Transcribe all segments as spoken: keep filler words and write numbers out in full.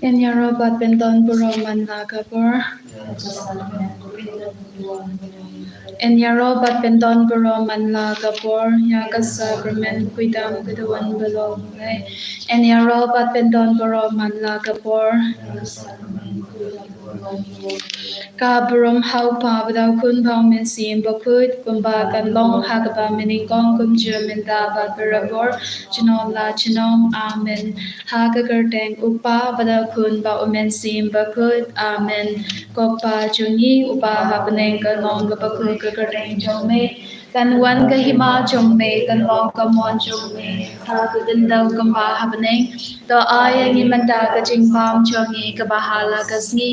Yn ïaroh bad pyndon burom man la ka bor. Yn ïaroh bad pyndon burom man la ka bor, ïa ka sakramen khuidam ka duwan ba long lei. Yn ïaroh bad pyndon burom man la ka bor. Ka burom ha u Kpa bad ha u Khun bad ha u Mynsiem Bakhuid, kumba kan long ha kaba mynnyngkong, kumjuh mynta bad barabor, junom la junom. Amen. Ha ka kyrteng u Kpa bad ha u Khun bad ha u Mynsiem Bakhuid. Amen. Ko Kpa jong ngi uba ha bneng, kan long kaba khuid ka kyrteng jong me. Kan wan ka hima jong me, kan long ka mon jong me ha ka khyndew kumba ha bneng. To ai ïa ngi mynta ka jingbam jong ngi kaba ha la ka sngi.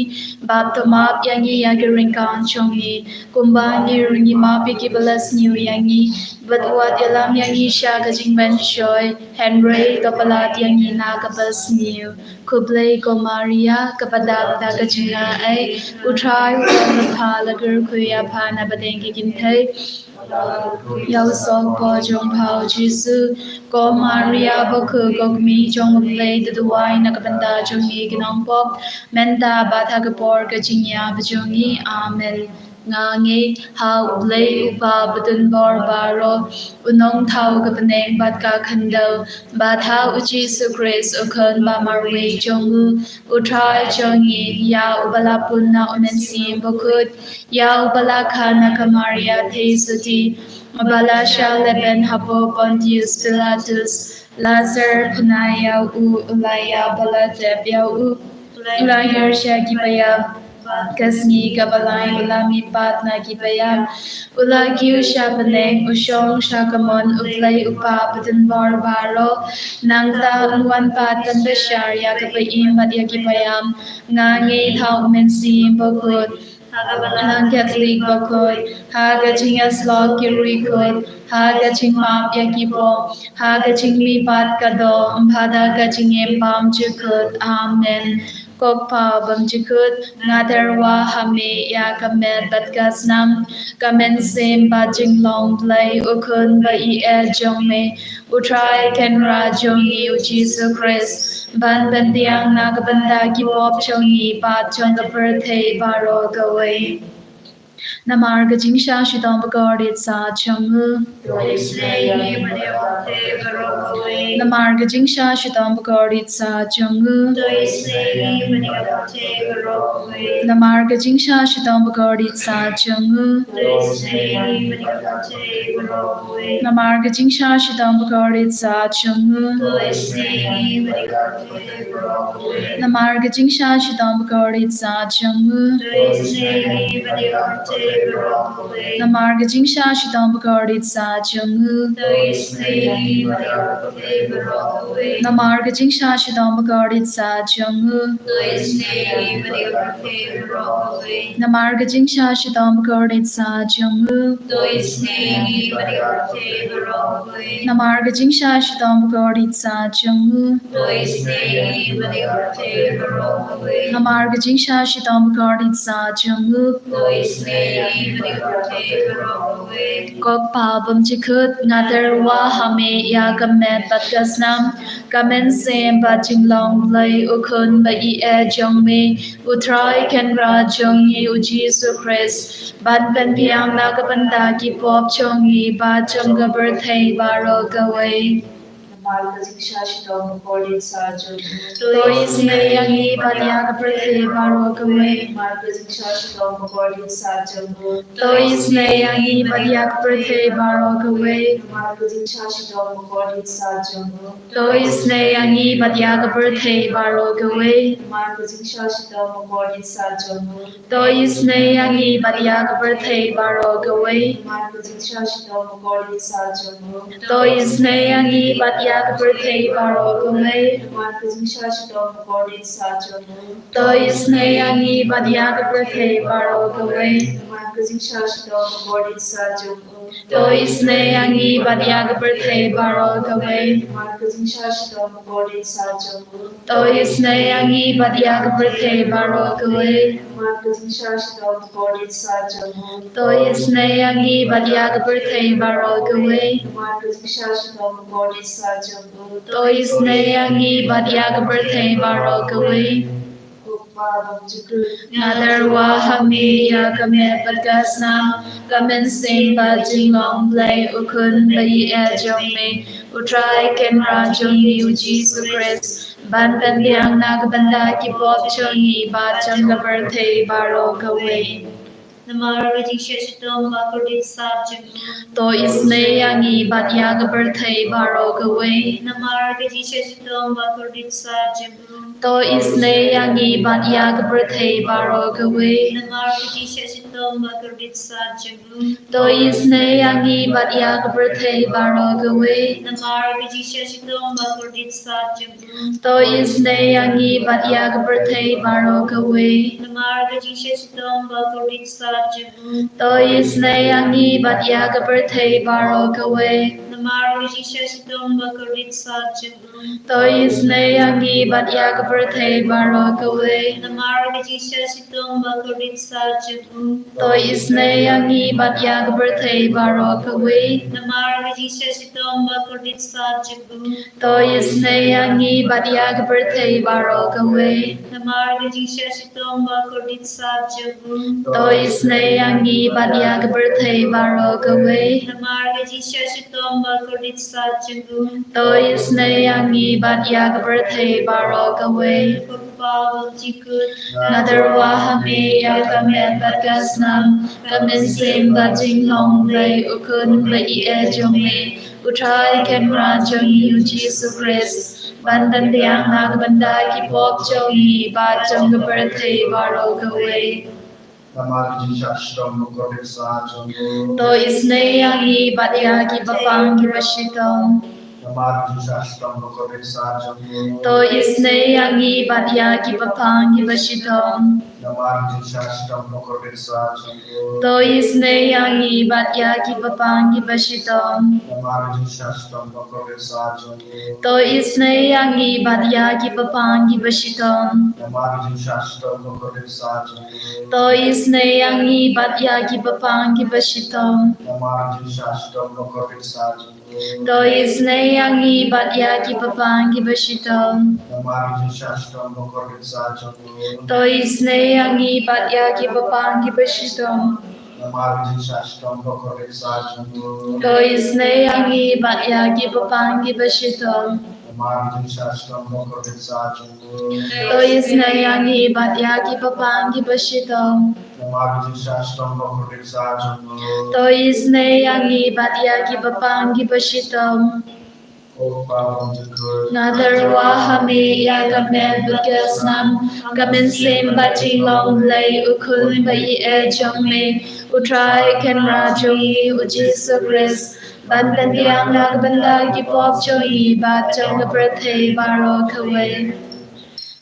Bad to map ïa ngi ïa ki ryngkang jong ngi, kumba ngi ruh ngi map ïa kiba la sniew ïa ngi. Bad wat ïalam ïa ngi sha ka jingpynshoi, hynrei to pyllait ïa ngi na kaba sniew. Khublei ko Maria, kaba dap da ka jingaiei, u Trai u don bad pha, la kyrkhu ïa pha na pdeng ki kynthei, ïa u sohpor jong pha u Jisu. Ko Maria bakhuid, ko Kmie jong u Blei, to duwai na ka bynta jong ngi ki nongpop, mynta bad ha ka por ka jingïap jong ngi. Amen. Nga ngeit ha u Blei u Kpa badonbor baroh, u nongthaw ka bneng bad ka khyndew, bad ha u Jisu Khrist u Khun ba marwei jong u, u Trai jong ngi, ïa uba la pun na u Mynsiem Bakhuid, ïa uba la kha na ka Maria theisotti, uba la shah lehbeiñ hapoh Pontius Pilatus, la syrphna ïa u, u la ïap bad la tep ïa u, u la hiar sha ki paidbah. Ka sngi kaba lai u la mihpat na ki paidbah, u la kiew sha bneng, u shong sha kamon u Blei u Kpa badonbor baroh. Nangta un wan pat ban bishar ïa kiba im bad ïa kiba ïam. Nga ngeit ha u Mynsiem Bakhuid, ha ka balang Katholik bakhuid, ha ka jingïasyllok ki riewkhuid, ha ka jingmap ïa ki pop, ha ka jingmihpat ka doh, bad ha ka jingim bymjukut. Amen. Ko Kpa bymjukut, nga tyrwa ha me ïa ka met bad ka snam, ka mynsiem bad jinglong Blei u Khun ba ïeit jong me, u Trai Kynrad jong ngi u Jisu Khrist, ban pynbiang na ka bynta ki pop jong ngi bad jong ka pyrthei baroh kawei. Namar ka jingshah shitom bakordit sah jong u. To isynei ïa ngi bad ïa ka pyrthei baroh kawei. Namar ka jingshah shitom bakordit sah jong u. To isynei ïa ngi bad ïa ka pyrthei baroh kawei. Namar ka jingshah shitom bakordit sah jong u. To isynei ïa ngi bad ïa ka pyrthei baroh kawei. Namar ka jingshah shitom bakordit sah jong u. To isynei ïa ngi bad ïa ka pyrthei baroh kawei. Namar ka jingshah shitom bakordit sah jong u. To isynei ïa ngi bad ïa ka pyrthei baroh kawei. Namar ka jingshah shitom bakordit sah jong u. To isynei ïa ngi bad ïa ka pyrthei baroh kawei. Namar ka jingshah shitom bakordit sah jong u. To isynei ïa ngi bad ïa ka pyrthei baroh kawei. Namar ka jingshah shitom bakordit sah jong u. To isynei ïa ngi bad ïa ka pyrthei baroh kawei. Namar ka jingshah shitom bakordit sah jong u. To isynei ïa ngi bad ïa ka pyrthei baroh kawei. Namar ka jingshah shitom bakordit sah jong u. To isynei ïa ngi bad ïa ka pyrthei baroh kawei. Ko Kpa bymjukut, nga tyrwa ha me ïa ka met bad ka snam, ka mynsiem bad jinglong Blei u Khun ba ïeit jong me, u Trai Kynrad jong ngi u Jisu Khrist, ban pynbiang na ka bynta ki pop jong ngi bad jong ka pyrthei baroh kawei. Namar ka jingshah shitom bakordit sah jong u. To isynei ïa ngi bad ïa ka pyrthei baroh kawei. Namar ka jingshah shitom bakordit sah jong u. To isynei ïa ngi bad ïa ka pyrthei baroh kawei. Namar ka jingshah shitom bakordit sah jong u. To isynei ïa ngi bad ïa ka pyrthei baroh kawei. Namar ka jingshah shitom bakordit sah jong u. To isynei ïa ngi bad ïa ka pyrthei baroh kawei. Namar ka jingshah shitom bakordit sah jong u. To isynei ïa ngi bad ïa ka pyrthei baroh kawei. Namar ka jingshah shitom bakordit sah jong u. To isynei ïa ngi bad ïa ka pyrthei baroh kawei. Namar ka jingshah shitom bakordit sah jong u. To isynei ïa ngi bad ïa ka pyrthei baroh kawei. Namar ka jingshah shitom bakordit sah jong u. To isynei ïa ngi bad ïa ka pyrthei baroh kawei. Namar ka jingshah shitom bakordit sah jong u. To isynei ïa ngi bad ïa ka pyrthei baroh kawei. Namar ka jingshah shitom bakordit sah jong u. To isynei ïa ngi bad ïa ka pyrthei baroh kawei. Nga tyrwa ha me ïa ka met bad ka snam, ka mynsiem bad jinglong Blei u khun ba ïeit jong me. U Trai Kynrad jong ngi u Jisu Khrist, ban pynbiang na ka bynta ki pop jong ngi bad jong ka pyrthei baroh kawei. Namar ka jingshisha shitom ba kordit sat jong u. To isynei ïa ngi bad ïa ka pyrthei baroh kawei. Namar ka jingshisha shitom ba kordit sat jong u. To isynei ïa ngi bad ïa ka pyrthei baroh kawei. Namar ka jingshisha shitom ba kordit sat jong u. To isynei ïa ngi bad ïa ka pyrthei baroh kawei. Namar ka jingshisha shitom ba kordit sat jong u. To isynei ïa ngi bad ïa ka pyrthei baroh kawei. Namar ka jingshisha shitom ba kordit sat jong u. To isynei ïa ngi bad ïa ka pyrthei baroh kawei. Namar ka jingshisha shitom ba kordit sat jong u. To isynei ïa ngi bad ïa ka pyrthei baroh kawei. Namar ka jingshisha shitom ba kordit sat jong u. To isynei ïa ngi bad ïa ka pyrthei baroh kawei. Namar ka jingshisha shitom ba kordit sat jong u. To isynei ïa ngi bad ïa ka pyrthei baroh kawei. Namar ka jingshisha shitom ba kordit sat jong u. To isynei ïa ngi bad ïa ka pyrthei baroh kawei. Namar ka jingshisha shitom ba kordit sat jong u. To isynei ïa ngi bad ïa ka pyrthei baroh kawei. Ko Kpa ba jingkut. Nga tyrwa ha me ïa ka met bad ka snam, ka mynsiem bad jinglong Blei u khun ba ïeit jong me. U Trai Kynrad jong ngi u Jisu Khrist, ban pynbiang na ka bynta ki pop jong ngi bad jong ka pyrthei baroh kawei. Namar ka jingshisha shitom ba kordit sat jong u. To isynei ïa ngi bad ïa kiba pang kiba shitom. Namar ka jingshisha shitom ba kordit sat jong u. To isynei ïa ngi bad ïa kiba pang kiba shitom. Namar ka jingshisha shitom ba kordit sat jong u. To isynei ïa ngi bad ïa kiba pang kiba shitom. Namar ka jingshisha shitom ba kordit sat jong u. To isynei ïa ngi bad ïa kiba pang kiba shitom. Namar ka jingshisha shitom ba kordit sat jong u. To isynei ïa ngi bad ïa kiba pang kiba shitom. Namar ka jingshisha shitom ba kordit sat jong u. To isynei ïa ngi bad ïa kiba pang kiba shitom. Namar ka jingshisha shitom ba kordit sat jong u. To isynei ïa ngi bad ïa kiba pang kiba shitom. Namar ka jingshisha shitom ba kordit sat jong u. To isynei ïa ngi bad ïa kiba pang kiba shitom. Namar ka jingshisha shitom ba kordit shat jong u. To isynei ïa ngi bad ïa ki bapang ki bashitom. Namar ka jingshisha shitom ba kordit shat jong u. To isynei ïa ngi bad ïa ki bapang ki bashitom. Ko Kpa ba jingkut. Nga tyrwa ha me ïa ka met bad ka snam, ka mynsiem bad jinglong Blei u Khun ba ïeit jong me, u Trai Kynrad jong ngi u Jisu Khrist, ban pynbiang na ka bynta ki pop jong ngi bad jong ka pyrthei baroh kawei.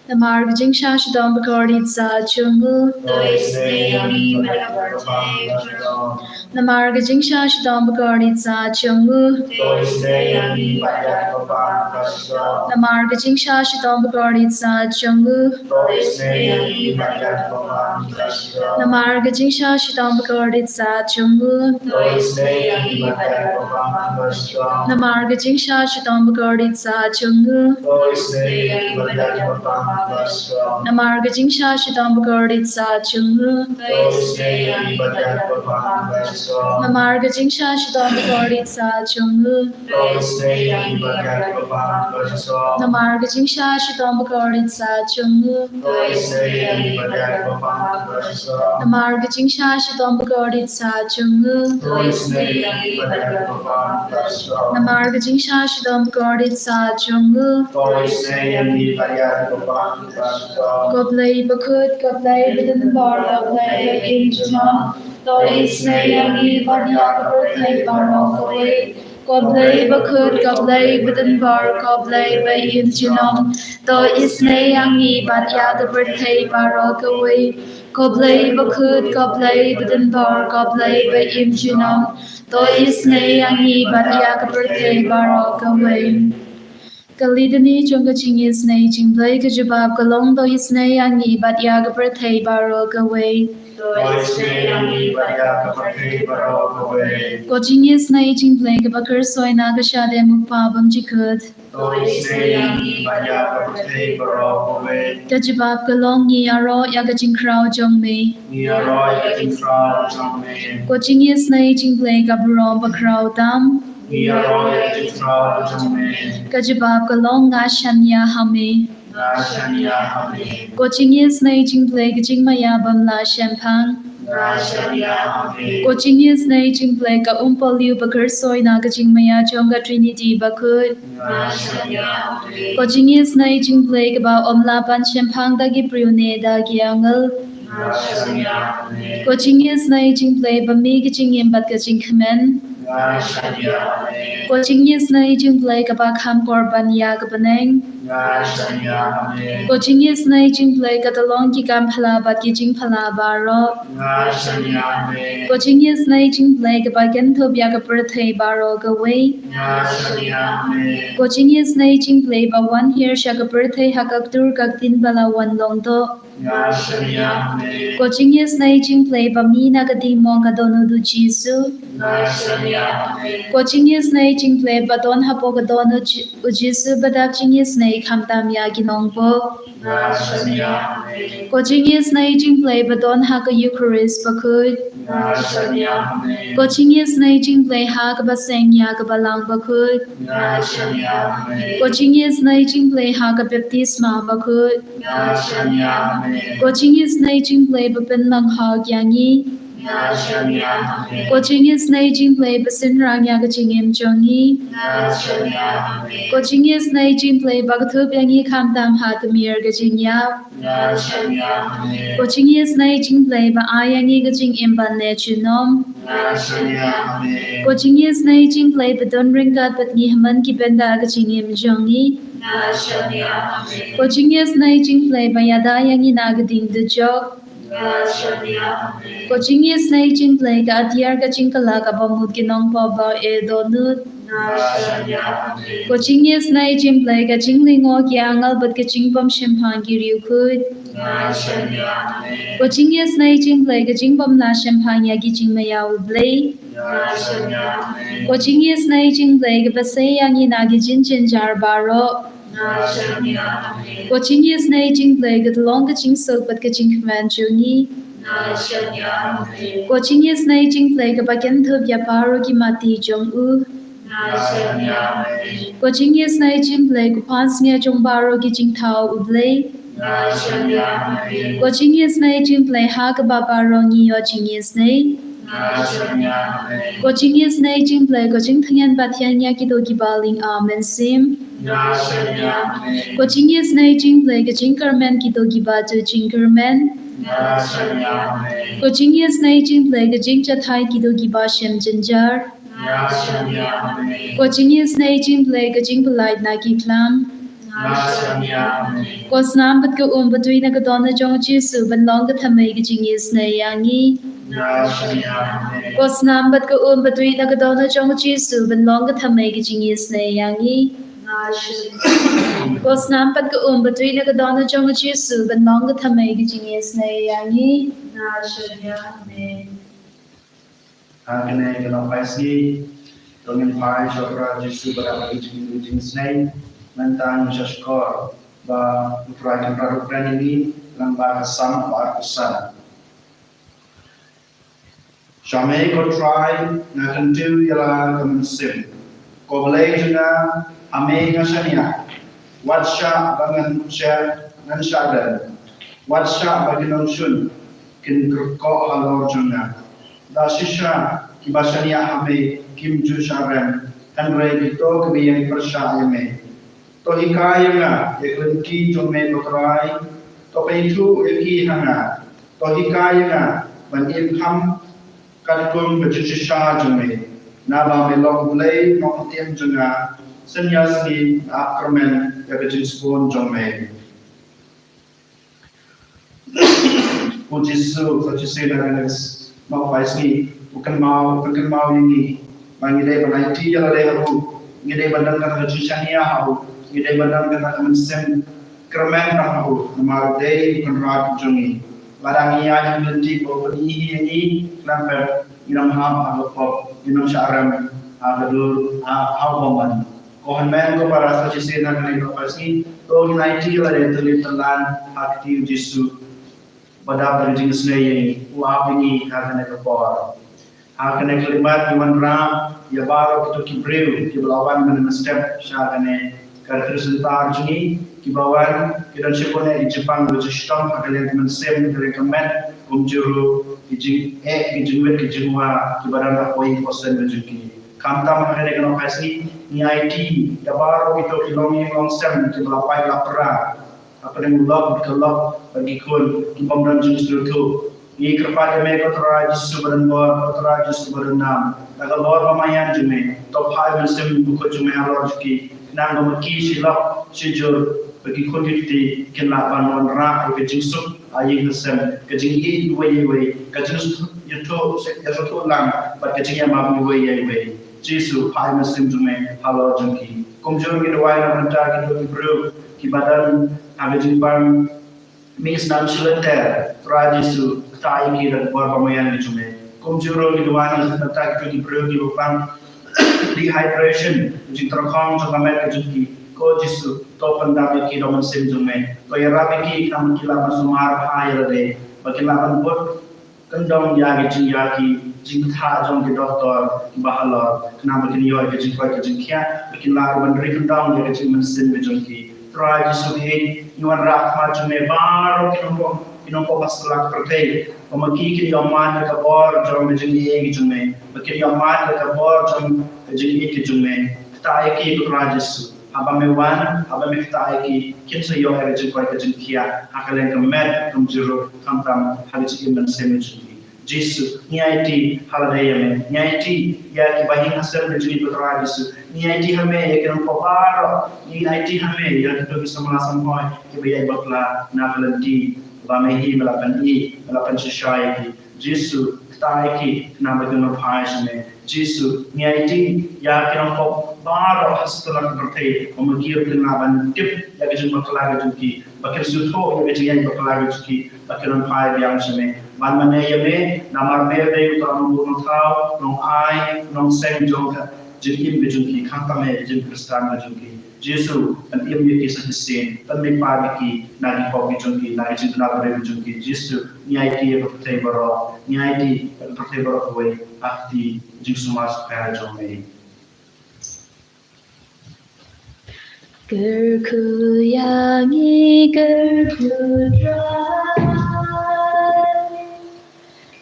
Namar ka jingshisha shitom ba kordit shat jong u. To isynei ïa ngi bad ïa ka pyrthei baroh. Namar ka jingshisha shitom ba kordit shat jong u. To isynei ïa ngi bad ïa ki bapang ki bashitom. Namar ka jingshisha shitom ba kordit shat jong u. To isynei ïa ngi bad ïa ki bapang ki bashitom. Namar ka jingshisha shitom ba kordit shat jong u. To isynei ïa ngi bad ïa ki bapang ki bashitom. Namar ka jingshisha shitom ba kordit shat jong u. To isynei ïa ngi bad ïa ki bapang ki bashitom. Namar ka jingshisha shitom ba kordit shat jong u. To isynei ïa ngi bad ïa ki bapang ki bashitom. Namar ka jingshisha shitom ba kordit shat jong u. To isynei ïa ngi bad ïa ki bapang ki bashitom. Namar ka jingshisha shitom ba kordit shat jong u. To isynei ïa ngi bad ïa ki bapang ki bashitom. Namar ka jingshisha shitom ba kordit shat jong u. To isynei ïa ngi bad ïa ki bapang ki bashitom. Namar ka jingshisha shitom ba kordit shat jong u. To isynei ïa ngi bad ïa ki bapang ki bashitom. Ko Blei bakhuid, ko Blei badonbor, ko Blei ba im junom. To isynei ïa ngi bad ïa ka pyrthei baroh kawei. Ko Blei bakhuid, ko Blei badonbor, ko Blei ba im junom. To isynei ïa ngi bad ïa ka pyrthei baroh kawei. Ko Blei bakhuid, ko Blei badonbor, ko Blei ba im junom. To isynei ïa ngi bad ïa ka pyrthei baroh kawei. Ka Litany jong ka jingisynei jingblei. Ka jubab ka long: To isynei ïa ngi bad ïa ka pyrthei baroh kawei. To isynei ïa ngi bad ïa ka pyrthei baroh kawei. Ka jingisynei jingblei kaba kyrshoi na ka shadem u Kpa bymjukut. To isynei ïa ngi bad ïa ka pyrthei baroh kawei. Ka jubab ka long: Ngi ïaroh ïa ka jingkhraw jong me. Ngi ïaroh ïa ka jingkhraw jong me. Ka jingisynei jingblei ka burom bakhraw tam. Ngi ïaroh ïa ka jingkhraw jong me. Ka jubab ka long: Nga shaniah ha me. Nga shaniah ha me. Ka jingisynei jingblei ka jingmaïa bym lah shemphang. Nga shaniah ha me. Ka jingisynei jingblei ka umpohliew ba kyrshoi na ka jingmaïa jong ka Trinity bakhuid. Nga shaniah ha me. Ka jingisynei jingblei kaba ym lah ban shemphang da ki briew ne da ki angel. Nga shaniah ha me. Ka jingisynei jingblei ba mih ka jingim bad ka jingkmen. Nga shaniah ha me. Ka jingisynei jingblei kaba kham kor ban ïa ka bneng. Nga shaniah ha me. Ka jingisynei jingblei ka tyllong ki kam phylla bad ki jingphylla baroh. Nga shaniah ha me. Ka jingisynei jingblei kaba kynthup ïa ka pyrthei baroh kawei. Nga shaniah ha me. Ka jingisynei jingblei ba wan hiar sha ka pyrthei ha ka ktur ka ktien ba la wan long doh. Nga shaniah ha me. Ka jingisynei jingblei ba mih na ka diengmong ka dohnud u Jisu. Nga shaniah ha me. Ka jingisynei jingblei ba don hapoh ka dohnud u Ji-, u Jisu ba dap jingisynei khamtam ïa ki nongbuh. Nga shaniah ha me. Ka jingisynei jingblei ba don ha ka Eukharist bakhuid. Nga shaniah ha me. Ka jingisynei jingblei ha kaba seng ïa ka Balang bakhuid. Nga shaniah ha me. Ka jingisynei jingblei ha ka baptisma bakhuid. Nga shaniah ha me. Ka jingisynei jingblei ba pynlong hok ïa ngi. Nga shaniah ha me. Ka jingisynei jingblei ba synran ïa ka jingim jong ngi. Nga shaniah ha me. Ka jingisynei jingblei ba kthup ïa ngi khamtam ha ka mier ka jingïap. Nga shaniah ha me. Ka jingisynei jingblei ba ai ïa ngi ka jingim ban leh junom. Nga shaniah ha me. Ka jingisynei jingblei ba don ryngkat bad ngi ha man ki bynta ka jingim jong ngi. Nga shaniah ha me. Ka jingisynei jingblei ba ïada ïa ngi na ka ding dujok. Nga shaniah ha me. Ka jingisynei jingblei ka atiar ka jingkylla kaba mut ki nongpop ba e dohnud. Nga shaniah ha me. Ka jingisynei jingblei ka jinglyngngoh ki angel bad ka jingbym shemphang ki riewkhuid. Nga shaniah ha me. Ka jingisynei jingblei ka jingbym lah shemphang ïa ki jingmaïa U Blei. Nga shaniah ha me. Ka jingisynei jingblei kaba sei ïa ngi na ki jingjynjar baroh. Nga shaniah ha me. Ka jingisynei jingblei ka tyllong ka jingsuk bad ka jingkmen jong ngi. Nga shaniah ha me. Ka jingisynei jingblei kaba kynthup ïa baroh ki matti jong u. Nga shaniah ha me. Ka jingisynei jingblei ka pansngiat jong baroh ki jingthaw U Blei. Nga shaniah ha me. Ka jingisynei jingblei ha kaba baroh ngi ïoh jingisynei. Nga shaniah ha me. Ka jingisynei jingblei ka jingtyngen ba thiang ïa kito kiba lyngba mynsiem. Nga shaniah ha me. Ka jingisynei jingblei ka jingkyrmen kito kiba ju jingkyrmen. Nga shaniah ha me. Ka jingisynei jingblei ka jingjathait kito kiba shem jynjar. Nga shaniah ha me. Ka jingisynei jingblei ka jingpyllait na ki khlam. Nga shaniah ha me. Ka snam bad ka um ba tui na ka dohnud jong u Jisu ban long ka thymmei ka jingisynei ïa ngi. Nga shaniah ha me. Ka snam bad ka um ba tui na ka dohnud jong u Jisu ban long ka thymmei ka jingisynei ïa ngi. Nga shaniah. Ka snam bad ka um ba tui na ka dohnud jong u Jisu ban long ka thymmei ka jingisynei ïa ngi. Nga shaniah ha me. Ha kane ka nongpai sngi, to ngin phai sha u Trai Jisu ba dap ka jing, jingisynei. Mynta ngin sa shkor ba u Trai kan rat u kren ïa ngi lyngba ka Salm ba arphew san. Sha me ko Trai nga kyntiew ïa la ka mynsiem. Ko Blei jong nga, ha me nga shaniah. Wat shah ba ngan shah, ngan shah rem. Wat shah ba ki nongshun kin kyrkhu halor jong nga. Da shisha kiba shaniah ha me kim ju shah rem, hynrei kito kiba ïeng pyrshah ïa me. To hikai ïa nga ïa ka lynti jong me ko Trai. To pynithuh ïa ki ha nga. To hikai ïa nga ban im kham katkum ka jingshisha jong me. Naba me long U Blei nongpynim jong nga, sngi sngi nga ap kyrmen ïa ka jingsbun jong me. U Jisu, sa shisien ha kane ka nongpai sngi, u kynmaw, u pynkynmaw ïa ngi ba ngi dei ban aiti ïa lade ha u, ngi dei ban don ka jingshaniah ha u. Ngi dei ban don kata ka mynsiem kyrmen tang ha u, namar u dei u Kynrad jong ngi. Lada ngi ïaid ha ka lynti ba u pyni hi ïa ngi, khlem pep ngin ym hap ha ka pop, ngin ym shah rem ha ka dur, ha, ha u bymman. Ko hynmen ko para, sa shisien ha kane ka por, to ngin aiti lade tylli tyllan ha ka kti u Jisu. Ba dap da ka jingisynei ïa ngi, u ap ïa ngi ha kane ka por. Ha kane ka khyllipmat ngi wanrah ïa baroh kito ki briew kiba la wan mynstep sha kane ka Rthyr Synpar jong ngi, kiba wan ki don shibun eh ki jingpang, ki jingshitom ha ka liang ka mynsiem, ka liang ka met, kumjuh ruh ki jingeh, ki jingwit, ki jingwah kiba don ha kawei ka seng ka jong ki. Khamtam ha kane ka nohkai sngi ngi aiti ïa baroh kito ki longïing longsem kiba la pait la pra hapdeng u lok bad ka lok bad ki khun ki bym don jingsngewthuh. Ngi kyrpad ïa me ko Trai Jisu ba don bor, ko Trai Jisu ba don nam, da ka bor ba maïan jong me to phah ïa u Mynsiem Bakhuid jong me halor jong ki, khnang ba ma ki shi lok shi jur bad ki khun ki kti kin lah ban wanrah ïa ka jingsuk ha ïing ha sem, ka jingïeit uwei ïa uwei, ka jingïathuh, ïathuh lang bad ka jingïamap uwei ïa uwei. Jisu, phah ïa u Mynsiem jong me halor jong ki. Kumjuh ngi duwai na ka bynta kito ki briew kiba don ha ka jingpang mih snam shi lynter, Trai Jisu, ktah ïa ki da ka bor ba maïan ka jong me. Kumjuh ruh ngi duwai na ka bynta kito ki briew kiba pang dehydration, ka jingtyrkhong jong ka met ka jong ki. Ko Jisu, to pyndap ïa ki da u Mynsiem jong me. To ïarap ïa ki khnang ba kin lah ban sumar bha ïa lade, ba kin lah ban bud kyndong ïa ki jingïa, ki jingktah jong ki doktor kiba halor, khnang ba kin ïoh ïa ka jingkoit ka jingkhiah, ba kin lah ruh ban ri kyndong ïa ka jingmynsiem ka jong ki. Trai Jisu, ngi wanrah ha khmat jong me baroh ki nongpop, ki nongpop ha satlak pyrthei, ba ma ki kin ïoh mad ïa ka bor jong ka jingïeit ka jong me, ba kin ïoh mad ïa ka bor jong ka jingïeit ka jong me. Ktah ïa ki ko Trai Jisu. Haba me wan, haba me ktah ïa ki, kin sa ïoh ïa ka jingkoit ka jingkhiah ha ka liang ka met, kumjuh ruh khamtam ha ka jingim mynsiem jong ki. Jisu, ngi aiti ha lade ïa me, ngi aiti ïa kiba ïing ha sem ka jong ngi ko Trai Jisu. Ngi aiti ha me ïa ki nongpop baroh, ngi aiti ha me ïa kito ki samla samhoi kiba ïaid bakla na ka lynti ba me hi me la pyni, me la pynshisha ïa ki. Jisu, ktah ïa ki khnang ba kin ym phai sha me. Jisu, ngi aiti ïa ki nongpop baroh ha satlak pyrthei, ba ma ki ruh kin lah ban tip ïa ka jingbakla ka jong ki, ba kin sngewthuh ïa ka jingïaid bakla ka jong ki, ba kin ym phai biang sha me. Wan mane ïa me, namar me dei uta u nongbuh nongthaw, nongai nongseng jong ka jingim ka jong ki, khamtam ïa ka jingkhristan ka jong ki. Jisu, pynim ïa ki sa shisien, pynmihpat ïa ki na ki pop ki jong ki, na ki jingkynmaw briew ki jong ki. Jisu, ngi aiti ïa ka pyrthei baroh, ngi aiti ïa ka pyrthei baroh kawei ha ka kti jingsumar sukher jong me. Kyrkhu ïa ngi, kyrkhu Trai.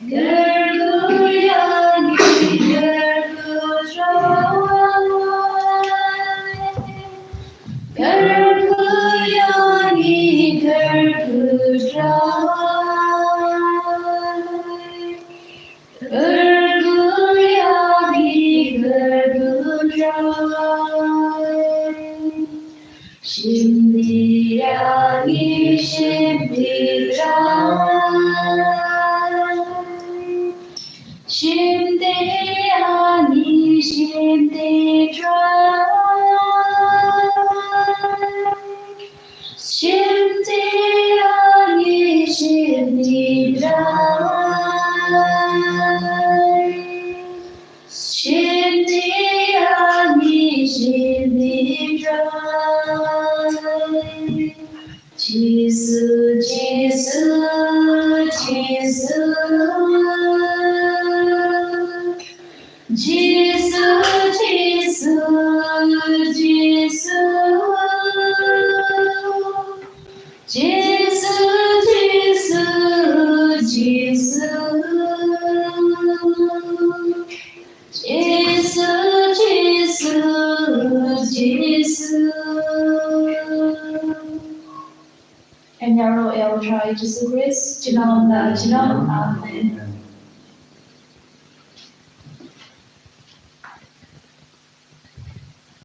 Kyrkhu ïa ngi, kyrkhu Trai. Kyrkhu ïa ngi, kyrkhu Trai. Kyrkhu ïa ngi, kyrkhu Trai. Shim ti ïa ngi, shim ti Trai. Shim ti ïa ngi, shim ti Trai. Shim ti ïa ngi, shim ti Trai. Shim ti ïa ngi, shim ti Trai. Jisu, Jisu, Jisu. Jisu, Jisu, Jisu. Jisu, Jisu, Jisu. Jisu, Jisu, Jisu. Ngi ïaroh ïa U Trai Jisu Khrist, junom la junom. Amen.